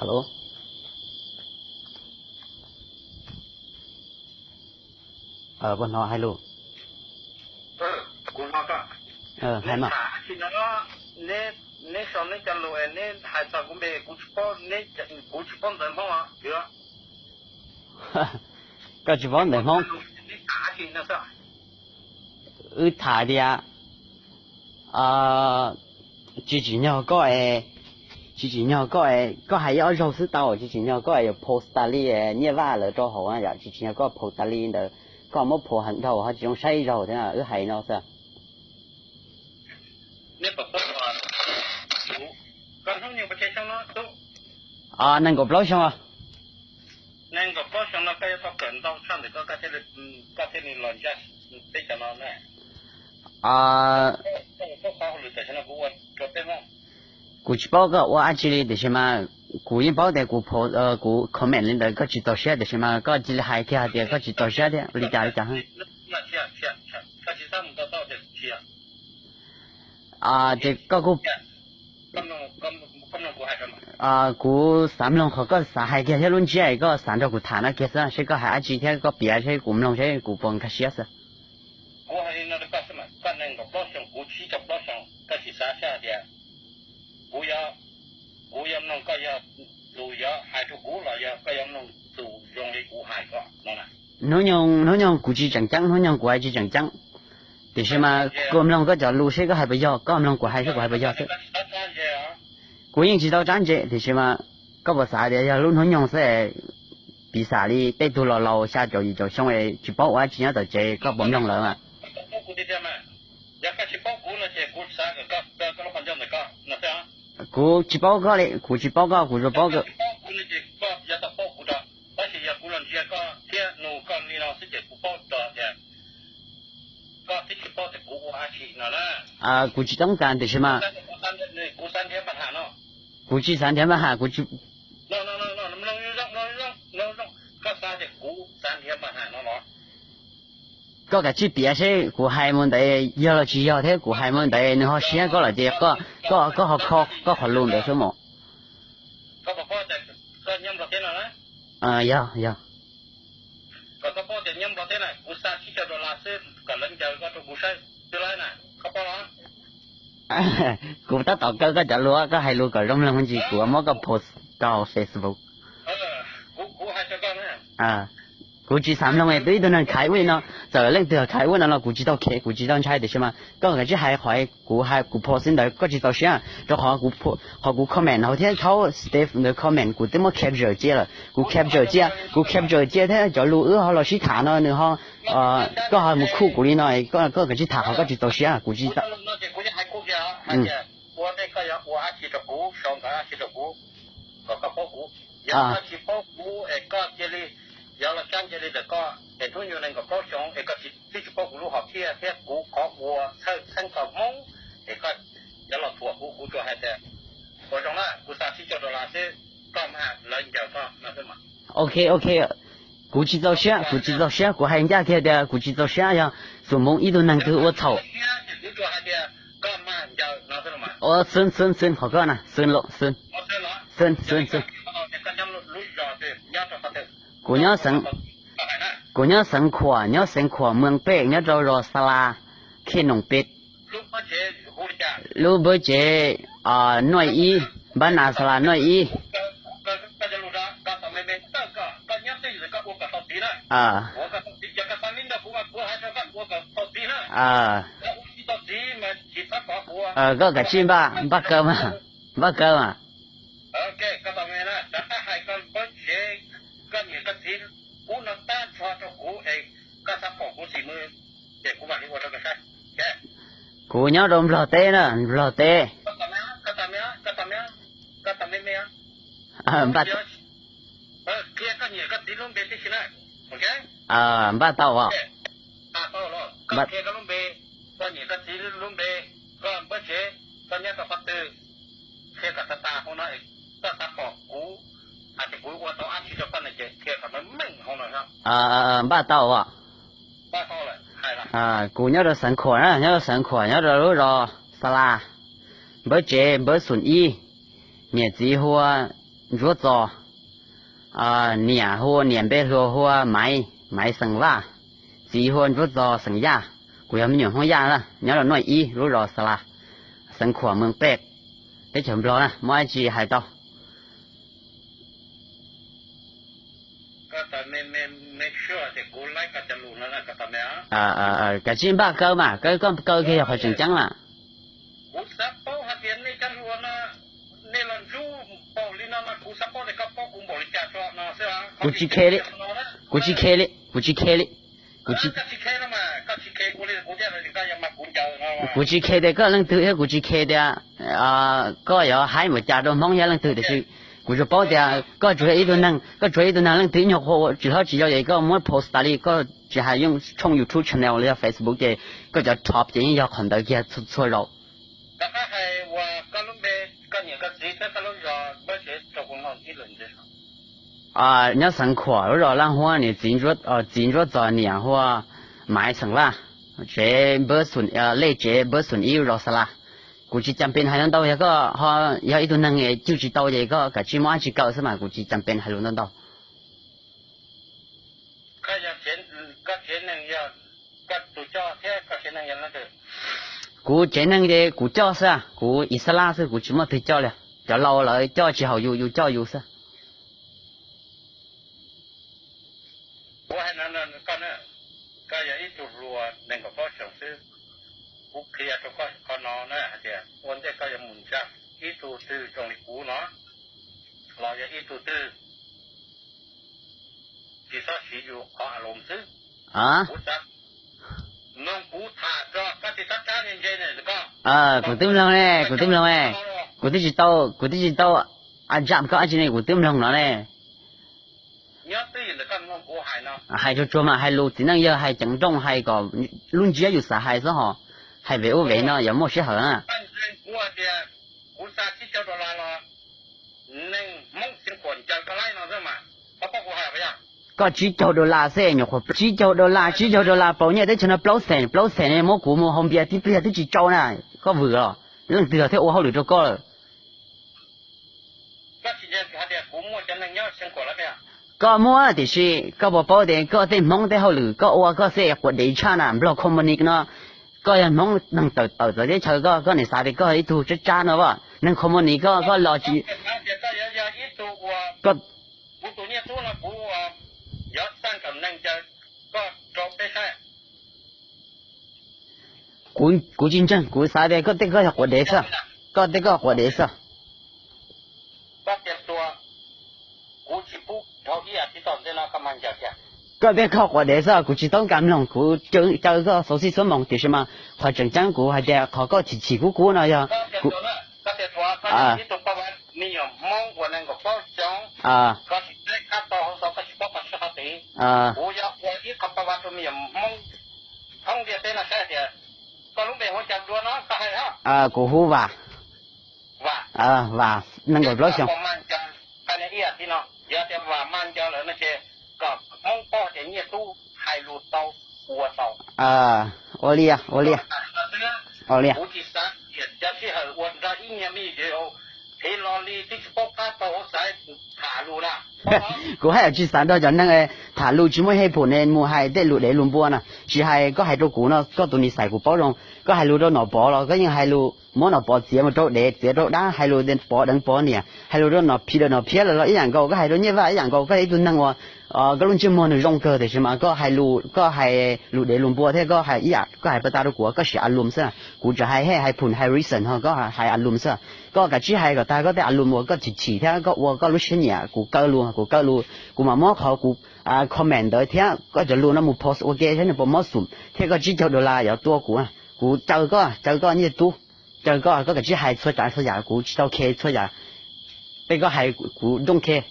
Alo. Puas hnov hais lus? Hais mas. Neb sau neb cov lus, neb hais txog kuv npe, kuv tsis paub, kuv tsis paub ntawv Hmoob. Koj tsis paub ntawv Hmoob? Wb tham tias tsis tsim nyog koj es, tsis tsim nyog koj es, koj hais ib ob zaug xwb tau, tsis tsim nyog koj es yuav post tas li Nyiaj Vaj lawv rau hauv yom, tsis tsim nyog koj post tas li ntawd, koj muab post heev dhau ho tsis zoo saib ib zaug thiab, wb hais no xwb. Nees nkaum plaub xyoo. Kuv tsis paub koj ua dab tsi li tiam sis mas kuv yeej paub tias kuv, kuv comment li ntawd koj tsis txaus siab tiam sis mas koj cia li hais kiag hais tias koj tsis txaus siab thiab li cas li cas. Ces koj kuj, kuv xav mloog qhov koj xav hais kiag thiab lub ntsiab koj xav nrog kuv tham no kiag xwb, seb koj hais dab tsi thiab koj piav seb kuv mloog seb kuv puas nkag siab xwb. Kuv hais li no rau koj xwb mas, koj nees nkaum plaub xyoo, kuv tsib caug plaub xyoo, koj sim xav saib hais tias kuv, kuv yuav mloog koj yog tus yuav hais rau kuv los yog koj yuav mloog tus zoo li kuv hais koj no na. Hnub nyoog, hnub nyoog kuv tsis tseem ceeb, hnub nyoog kuv hais tsis tseem ceeb. Tiam sis mas kuv mloog koj cov lus seb koj hais puas yog, koj mloog kuv hais seb kuv hais puas yog xwb. Kuv yeej tsis tau tsab ntse tiam sis mas koj puas xav tias yog lub hnub nyoog xwb, piv xam li tej tug laus laus xya caum yim caum xyoo es tsis paub ua dab tsi nyob tom tsev koj puas mloog lawv mas? Kuv tsis paub koj li, kuv tsis paub koj, kuv tsuas paub. Kuv tsis toob kas tiam sis mas kuv tsis xav nrhiav npa ham, kuv tsis Koj kav tsij piav seb kuv hais mus ntawd yog los tsis yog thiab, kuv hais mus ntawd nws ho siab koj lawm ces koj, koj ho kho koj qhov lus ntawd xwb mas. Yog, yog. Kuv tab tom kaw koj cov lus, koj hais lus kom zoo mloog ntsis kuv muab koj post rau Facebook. Kuv tsis xav mloog es twb ib tug neeg khav ua no, txawm leej twg khav ua no los kuv tsis tau khev, kuv tsis tau ntshai tiam sis mas koj kav tsij hais qhov kuv hais kuv post xwb ntawd koj tsis txaus siab rau qhov, qhov kuv comment hauv thiab thaub Steve ntawd comment kuv twb muab capture cia lawm, kuv capture cia, kuv capture cia thiab cov lus wb ho los sib tham no nws ho, koj ho mus khuj kuv li no, koj kav tsij tham qhov koj tsis txaus siab kuv tsis tau. Ok, ok, kuv tsis txaus siab, kuv tsis txaus siab, kuv hais ncaj kiag tias kuv tsis txaus siab yog xum moov ib tug neeg twg ua txhaum. Xwb, xwb, xwb, qhov koj na, xwb, xwb, xwb, xwb. Kuv nyob xeev, kuv nyob xeev Khuam, nyob xeev Khuam, moos Pej, nyob rau zos Xa La, Khej Noom Pej. Lub npawb tsev Nuaj Ib, npab nas Xa La Nuaj Ib. Koj kav tsij npaj, npaj kaw mas, npaj kaw mas. Kuv nyob rau Nplog teb na, Nplog teb. Npaj tau os. Npaj tau os. Kuv nyob rau xeev Khuam na, nyob rau xeev Khuam, nyob rau lub zos Xa La. Npawb tsev npawb xum ib, niam txiv hu ua Ntsuab Txos, niam hu, niam npe hu ua Maiv, Maiv xeem Vaj, txiv hu ua Ntsuab Txos xeem Yaj. Kuv yog me nyuam Hmoob Yaj na, nyob rau Nuaj Ib lub zos Xa Las, xeev Khuam, mees Pej, teb chaws Nplog na, muaj dab tsi hais tau. Kav tsij npaj kaw mas, kaw koj kaw kiag yog qhov tseem ceeb mas. Kuv tsis khe li, kuv tsis khe li, kuv tsis, kuv tsis khe tias koj leej twg thiab kuv tsis khe tias koj yuav haib npaum cas rau Hmoob thiab leej twg, tiam sis kuv tsuas paub tias koj tsuas yog ib tug neeg, koj tsuas yog ib tug neeg leej twg ib nyuag qhua ua tsis hlob tsis yau ces koj muab post tas li, koj tsis hais yeej tshooj YouTube channel los yog Facebook ces koj cov top ces yeej yog qhov ntawd kiag txhua txhua zaus. Nyob xeev Khuam lub zos Laj Huab, niam txiv, txiv Ntsuab Txos niam hu ua Maiv xeem Vaj, tsev npawb, lej tsev npawb xoom ib lub zos Xa Las. Kuv tsis cas pes hais ntau ntau, yog koj ho yog ib tug neeg cwj tsis tau ces koj kav tsij muab dab tsi kaw xwb mas kuv tsis cas pes hais lus ntau ntau. Kuv tsev neeg ces kuv coj xwb, kuv ib xab lab xwb, kuv tsis muaj twg coj li. Cov laus lawv coj tsis haum yus, yus coj yus xwb. Kuv hais no, koj yog ib tug hluas nees nkaum plaub xyoos xwb, kuv qhia rau koj qhov no na hais tias ua ntej koj yuav mus ntsa ib tug twg zoo li kuv no, los yog ib tug twg, tsis txhob siv yus qhov a lus xwb. Kuv xav mloog kuv tham tso, koj tsis txhob rab ntse ntse koj. Kuv twb mloog ne, kuv twb mloog ne. Kuv twb tsis tau, kuv twb tsis tau a jam koj dab tsi ne, kuv twb mloog no ne. Hais tsuag tsuag mas hais lus txiv neej yawg, hais ceev nrooj, hais kom lub ntsiab yus xav hais xwb hos, hais vem ub vem no yuav muaj sij hawm na. Koj tsib caug dollar xwb, nyuam qhuav tsib caug dollar, tsib caug dollar pauv nyiaj teb chaws no plaub xees, plaub xees ne, muab kuv mus haus npias tib pliag twb tsis tsau na. Koj vwm los, leej twg thiaj ua hauj lwm rau koj lawm? Koj muaj tiam sis koj puas paub tias koj tej Hmoob tej hauj lwm koj ua koj xej quav dev tshaj na, Nplog company no, koj yog Hmoob neeg tawm tawm txawv teb chaws, koj koj nim xav tias koj ib tug tsab tsab no as, neeg company koj koj los tsis Kuv tsis ntseeg, kuv xav tias koj tej koj yog quav dev xwb, koj tej koj quav dev xwb. Koj tej koj quav dev xwb, kuv tsis tau kam mloog, kuv caw koj xauv xij xuab moos, tiam sis mas qhov tseem ceeb kuv hais tias qhov koj chim chim kub kub no yog kuv hu Vam, nees nkaum plaub xyoos. Ua li, ua li, ua li. Kuv haj yam tsis xav nrog cov neeg tham lus tsis muaj hej phum ne mus hais tej lus dev lus npua no. Tsis hais koj hais rau kuv no, koj tus nis xais kuv paub zoo. Koj hais lus rau Nom Pov los koj yeej hais lus muab Nom Pov txiav mus rau dev txiav rau dab, hais lus Pov deev Pov niam, hais lus rau Nom Phim rau Nom Phiab los ib yam nkaus, koj hais rau Nyiaj Vaj ib yam nkaus. Koj yog ib tug neeg uas koj lub ntsiab muag nws zoo kawg, tiam sis mas koj hais lus, koj hais lus dev lus npua thiab koj hais ib yam, koj hais pas tas rau kuv, koj siv a lum xwb. Kuv tseem hais hej hais phum hais reason ho koj hais a lum xwb. Koj kav tsij hais kom tag koj tej a lum uas koj chim chim thiab koj ua koj lub siab nyiam. Kuv kaw lus, kuv kaw lus, kuv mam muab qhov kuv comment ntawd thiab koj cov lus no mus post ua ke saib nws puas mob xum thiab koj tsib caug dollar yuav tua kuv. Kuv caw koj, caw koj Nyiaj Tub, caw koj, koj kav tsij hais txhua tsav txhua yam, kuv tsis tau khe txhua yam. Tej koj hais kuv don't care.